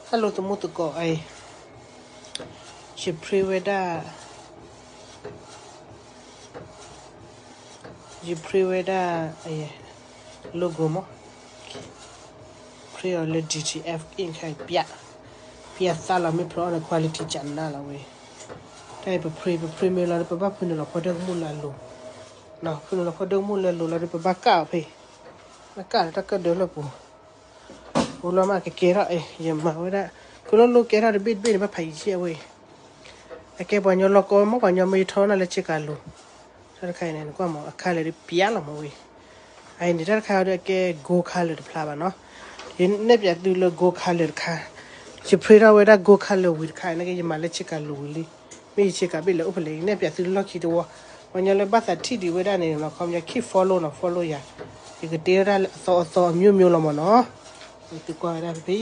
Hello သမူသကိးအံၤ, ယ print ဝဲဒၣ်, ယ print ဝဲဒၣ် logo မး, print အီၤလၢ D T F ink ခါအံၤ ပျး, ပျးသးလီၤ မ့ၢ်ဖျိအီၤန့ၣ် quality ကနၣ်လီၤဝဲ, တၢ်အံၤ ပ print ပ print မ့ၢ်လီၤဒီး ပဘၣ်ဖုနုာ်လီၤဖီဒၢကမူၣ်လၢအလိၤ, ဖုနုာ်လီၤဖီဒၢကမူၣ်လၢအလိၤလီၤဒီး ပဘၣ်ကၣ်အီၤဖဲ, ဘၣ်ကၣ်လၢတၢ်ကၢၣ်ဒၢလၢပူၤ အိၣ်လီၤမးကကဲထီၣ်အံၤ ယမၤဝဲဒၣ်, ကလိလိကဲထီၣ်တဘ့ၣ်တဘ့ၣ်န့ၣ် ဘၣ်ဖးယံၤအဝဲအံၤ, အကဲပှၤညီလီၢ်ကီမ့ၢ်ပှၤညီမ့ၢ်ယထီၣ်နၢ်လၢဆ့ကၤလိၤ, တၢ်တခါအံၤန့ၣ် နကွၢ်မး အ color ဒ်ပျးလီၤမးဝဲအံၤ, အအံၤန့ၣ် တၢ်တခါအံၤဒီးအကဲ gold color တဖျါဘၣ်နီၤ, ယနဲၣ်ပၠးသုလၢ gold color တခါ, ယ print ထီၣ်ဝဲဒၣ် gold color ဝံၤတခါအံၤန့ၣ် ယမၤလၢဆ့ကၤလိၤဝံၤလံ, မ့ၢ်ယဆ့ကၤဘ့ၣ်လဲၤအိၣ်ဖဲလဲၣ် ယနဲၣ်ပၠးသုလၢလီၢ်ခံတဝီ, ပှၤညီလၢဘၣ်သးထံၣ်ဒံးဝဲဒၣ်န့ၣ်နီၤ ခီပညီ keep follow နီၤ follow ယၤ, ယကတ့ထီၣ်တၢ်လၢအသီအသီအမျိုးမျိုးလီၤမးနီၤ, သုကွၢ်ဝဲဒၣ်ဖဲ